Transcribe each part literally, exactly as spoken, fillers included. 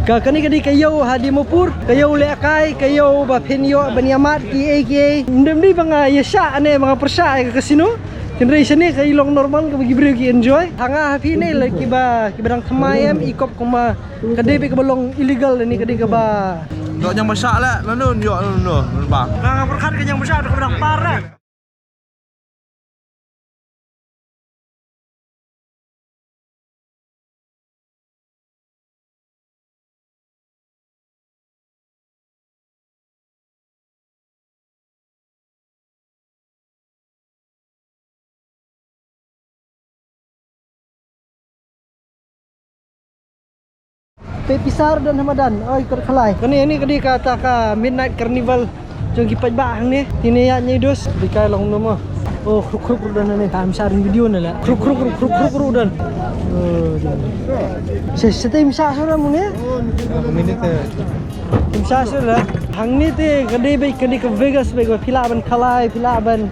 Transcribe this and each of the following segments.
Ka kane ka dei ka ïew ha Dimapur, ka ïew lehkai, ka ïew ba phin ïoh ban ïa mad kiei kiei. Ym dei, ym dei ba nga ïa shah ne ba nga pyrshah ïa ka casino. Hynrei shane ka i long normal kaba ki briew ki enjoy. Ha nga ha phi ne la kiba, kiba dang thymmai em, i kop kumba ka dei beit kaba long illegal ne ka dei kaba. Dok ñiang ba shah leh, lano ïoh lano ba. Nga nga pyrkhat ka ñiang ba shah kaba dang par leh. Peit pisa ruh don ha madan, oi, kor khalai. Kane, kane ka dei kata ka midnight carnival jong ki paidbah hangne. Kine ïa nyi dus, dei kai long no mo. Oh, khruk khruk ruh don hangne. Tam sa ring video ne la. Khruk khruk ruh, khruk khruk ruh don. Oh, don. Se, se te im sa sura mu ne? Minit te. Im sa sura. Hangne te ka dei beit, ka dei ka Vegas beit, ba phi lah ban khalai, phi lah ban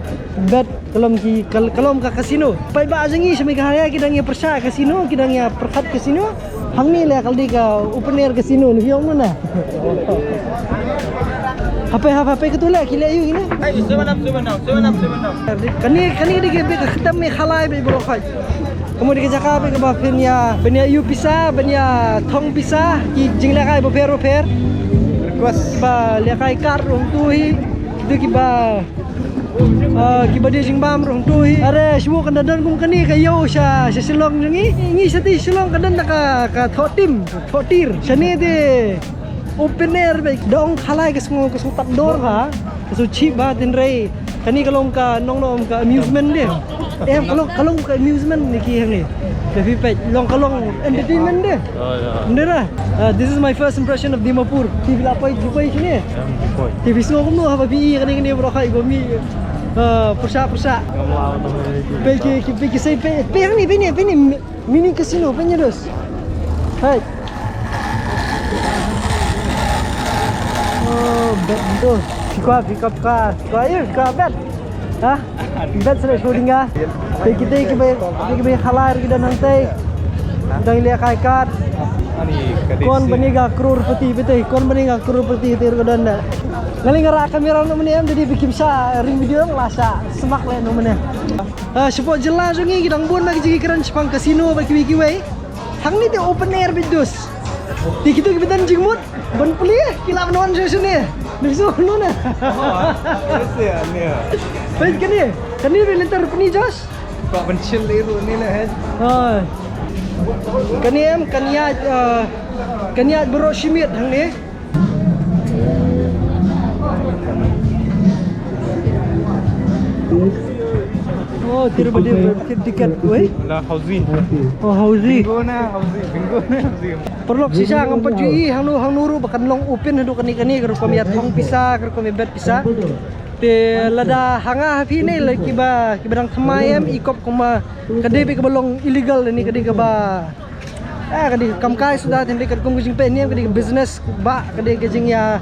bet. Ka long ki, ka, ka long ka casino. Paidbah jong ngi sha Meghalaya ki dang ïa pyrshah casino, ki dang ïa pyrkhat casino. Hangne leh ka dei ka open air casino, ne ong na. Hape, hape, hape katu leh ki leh ïa u ne. Hey, seven up, seven down, seven up, seven down. Kane, kane dei ka beit ka khyndai Meghalaya beit baroh khoit. Ka mut dei ka jaka beit kaba phin ïa, phin ïa ïoh pisa, phin ïa thong pisa, ki jinglehkai bapher bapher. Request. Kiba lehkai card ruh hangtu hi. Kitu kiba Ah, kiba die jingbam ruh hangtu hi. Are, shu kan da don kum kane ka ïew sha, sha Shillong jong ngi. Ngi sha te Shillong ka don da ka, ka thoh tim, thoh tir. Shane te open air beit. Da ong khalai ka sngew, ka sngew tad dor ha. Ka sngew cheap ha, hynrei kane ka long ka nong nong ka amusement de. Em, ka long, ka long ka amusement ne ki hangne. Da phi peit, long ka long entertainment de. Oh, ya. Ndera. Uh, this is my first impression of Dimapur. Phi la poi, phi poi sini. Em, phi poi. Te phi sngew kumno haba phi i kane kane baroh khoit ba mih, uh, pyrshah pyrshah. Peit ki, ki, peit ki sei peit, peit ni, peit ni, peit ni, mi-, mini casino, peit ni dus. Hai. Oh, bet tu. Phi kwah, phi kwah, phi kwah, phi kwah, eh, phi kwah bet. Ha? Bet sele shooting ah. Te kita kiba, kita kiba khalai ki don hangtei. Dang lehkai card. Kon bani ka crorepati bete, kon bani ka crorepati te ka don da. Ngali nga rah kamera no mane em, jadi bikin sa ring video la sa smak le no mane. Ah, support jylla jong ngi ki dang bun ba ki jingkren shaphang casino ba kiwei kiwei. Hangne te open air beit dus. Te kito kiba don jingmut ban plie ki lah ban wan sha shane. Dei so no na. Peit kane, kane beit lynter pni Josh. Ba ban chill le ru ni le he. Ah. Kane em kan ïaid, ah, kan ïaid baroh shi miet hangne. Oh, tira ba dei ba kit tiket, wei? La hauzi. Oh, hauzi. Bingo na hauzi, bingo na hauzi. Paralok shisha ngam pat ju i hangno hangno ruh ba kan long open haduh kane kane, ka rukom ïa thong pisa, ka rukom ïa bet pisa. Te lada ha nga ha phi ne la kiba, kiba dang thymmai em, i kop kumba ka dei beit kaba long illegal ne ka dei kaba Ah, ka dei ka kam kai suda, te katkum ka jingpeit niam, ka dei ka business ba, ka dei ka jingïa,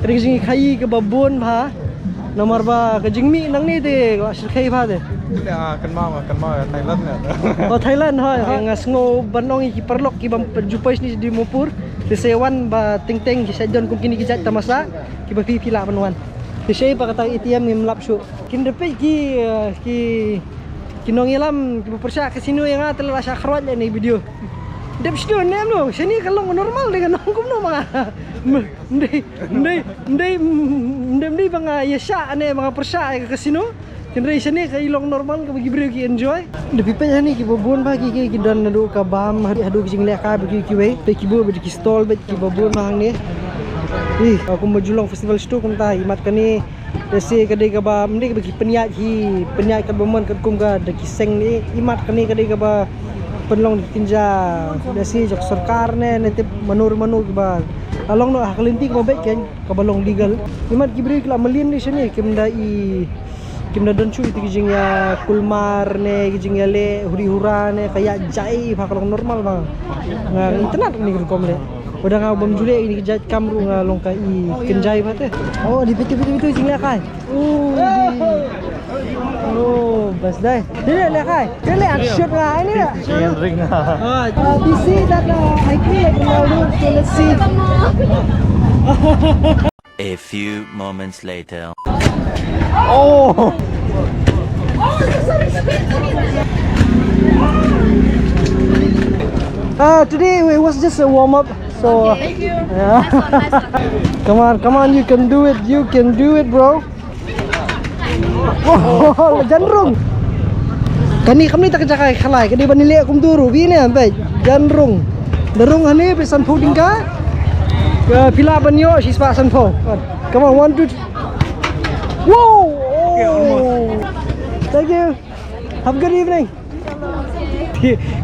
ka dei ka jingïakhaii kaba bun bha. Namar ba ka jingmih nangne te ka shyrkhei bha te. Ah, kan ma, kan ma Thailand ne. Oh, Thailand, hoi, hoi. Nga sngew ban ong ïa ki paralok kiba ju poi shane sha Dimapur. Te sa wan ba teng teng ki sa don kum kine ki jait tamasa kiba phi phi lah ban wan. Te shei ba kata A T M ngim lap shuh. Kin da peit ki, eh, ki Ki nongïalam kiba pyrshah casino ïa nga te la shah kharwait leh ne video. Dep sdon ne em no, shane ka long normal de, ka nong kumno ma nga. Ndei, ndei, ndei, ndei, ndei ba nga ïa shah ne ba nga pyrshah ïa ka casino. Hynrei shane ka i long normal kaba ki briew ki enjoy. Da phi peit hangne kiba bun bha ki, ki, ki don naduh ka bam haduh, haduh ki jinglehkai ba ki kiwei. Peit kiba bun ki stall beit kiba bun bha hangne. Ih, kumba ju long festival shuh kumta, imat kane Lehse ka dei kaba, ym dei kaba ki pynïaid hi, pynïaid katba mon katkum ka da ki seng ne, imat kane ka dei kaba pynlong da ki kynja, lehse jong ka sorkar ne, ne tip mano re mano kiba la long noh ha ka lynti kaba beit kein, kaba long legal. Imat ki briew ki la mlien ne shane, kim da i, kim da don shuh ïa ki jingïakulmar ne, ki jingïaleh huri hura ne, ka ïaid jai bha, ka long normal bha. Nga itynnad ne ka rukom leh. Lada nga bym ju leh ïa kine ki jait kam ruh nga long ka i kynjai bha te. Oh, dei peit, peit, peit, peit, jinglehkai. Oh, dei. Oh, Best day. Dili, leh kai. Dili, ang shoot nga ini na. Chicken ring na. Ah, you see that, uh, I feel like Ronaldo, so let's see. A few moments later. Oh! Uh, today it was just a warm up. So, thank you. Yeah. Nice one, nice one. Come on, come on, you can do it, you can do it, bro. Oh, jan rung. Kane kam ni tak jakai khalai, kane ban leh kum tu rubi ne, bai jan rung. Da rung hane pe san phu dingka. Ke pila ban yo, shi spa san phu. Come on, one, two, three. Whoa! Oh. Thank you. Have a good evening.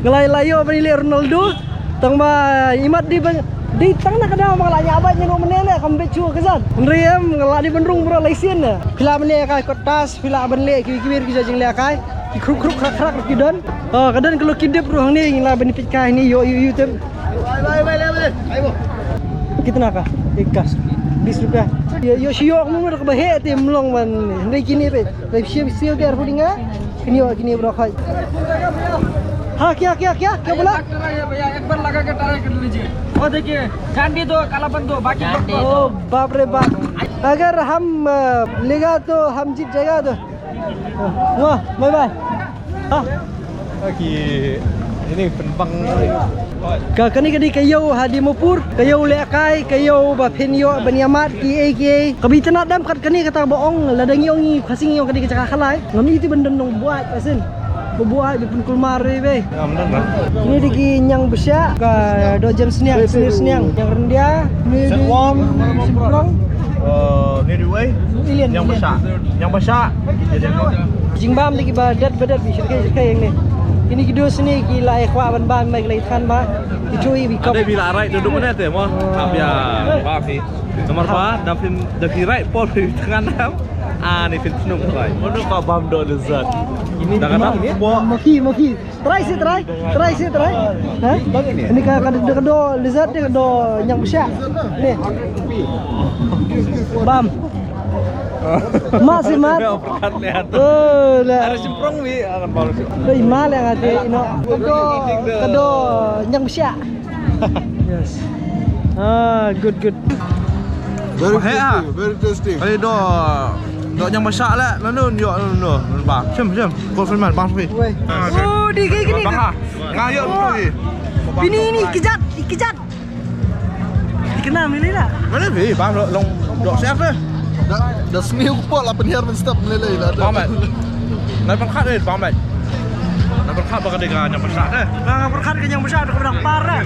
Ngalai layo bani le Ronaldo. Tang ba imat di ban di tang na kada ma la nya ba nyano mene le kam bechu kazan. Nriem ngala di ban rung bro laisian ne. Pila mene ka kotas pila ban le ki ki ki jing le kai. Ki kruk kruk krak krak ki don. Oh, kadan kalau kidip ruh ni la bani pit kai ni yo yo yo tem. Kitna ka? Ikas. Bis rupiah. Yo yo shi yo mu ka ba he te mlong ban. Ndai kini pe. Ndai shi shi yo te arpu dinga. Kini, kini bro khai. Ha, kya, kya, kya, kya bola? एक बार लगा के ट्राई कर लीजिए। वो देखिए, जान भी दो, कालापन दो, बाकी जान भी दो। ओ बाप रे बाप। अगर हम, अ, लेगा तो हम जीत जाएगा तो। वाह, bye bye. Ha. Okey. Ini penumpang. Ka kani kani ka ïew ha Dimapur, ka ïew lehkai, ka ïew ba phin ïoh ban ïamat kiei kiei. Ka ba itynnad dam kat kani kata ba ong lada ngi ong ngi Khasi ngi ong kani ka jaka khalai. Ngam iti ban don nongbuaid asin. Ba buaid ba pynkulmar re be. Kini dei ki ñiang bashah ka doh jem sniang, sniang sniang. Ñiang ryndia, kini dei shymprong. Ilian, ilian. Ñiang bashah. Jingbam dei ki ba dat ba dat bi shirkai shirkai ïa ngi. Kini ki dos ni ki la ai khwa ban bam mai ki la i than ba. Ki chui bi kop. Ada bi la rai tu dum ne te mo. Hap ïa ba phi. Nomor ba da phi da phi rai por phi tngan dam. Ah ni phi tnum rai. Mo no ka bam do lezat. Ini da ka dam mo. Mo ki mo ki. Try sih, try. Try sih, try. Ha? Ini ka ka ka do lezat ni ka do ñiang bashah. Ni. Bam. Mat sih, mat. Dah berkat lihat tu. Oh, lah. Ada simprong ni akan baru sih. Dei ma leh nga te ino. Ka do, ka do ñiang bashah. Yes. Ah, good, good. Very tasty, very tasty. Kali do do ñiang bashah leh nanu yo nanu ba. Sim sim. Ko firman bang sui. Oh, di kayak gini. Bang ha. Nga yo sui. Bini ini kejat, kejat. Dikenal ni lah. Mana bi bang long dok siap deh. Da sniw ko la pynhiar mynstep ne lei la. Bang mat. Nai pyrkhat dei bang mat. Nai pyrkhat ba ka dei ka ñiang bashah dei. Nga pyrkhat ka ñiang bashah da ka dang par dei.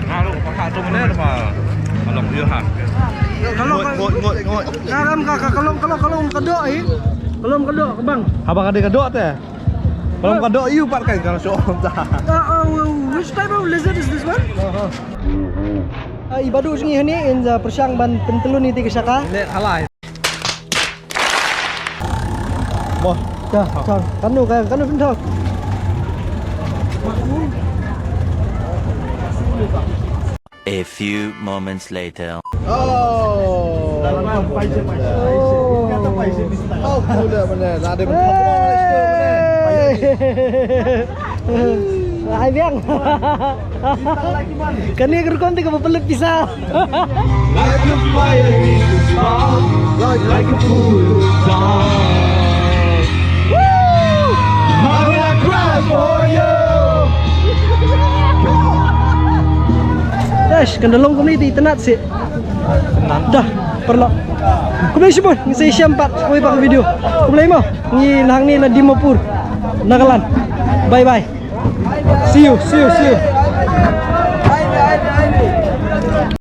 Nga lu pyrkhat tu ne ba. Ka long ïa ha. Ka long ka long ka long ka long ka dok i. Ka long ka dok bang. Haba ka dei ka dok te. Ka long ka dok ïa pat kan ka long shu ong ta. Which type of lizard is this one? Ah, i Badu jong ngi hangne in ja pyrshang ban pyntlun ïa kata ka shaka. Leh halai. Mo. Ta, ta. Kano ka, kano pynthok. A few moments later. Oh. Oh, kano da mana? Ada pynthok. Ai biang. Kane ka rukom te kaba pynlut pisa. Like a fire in the spark, like, like a pool of stars. Woo! How will I cry for you? Dash, kan da long kumne te itynnad sih. Dah, paralok. Khublei shibun, ngi sa ïashem pat, kawei pat ka video. Khublei mo, ngi na hangne na Dimapur, Nagaland. Bye bye. See you, see you, see you.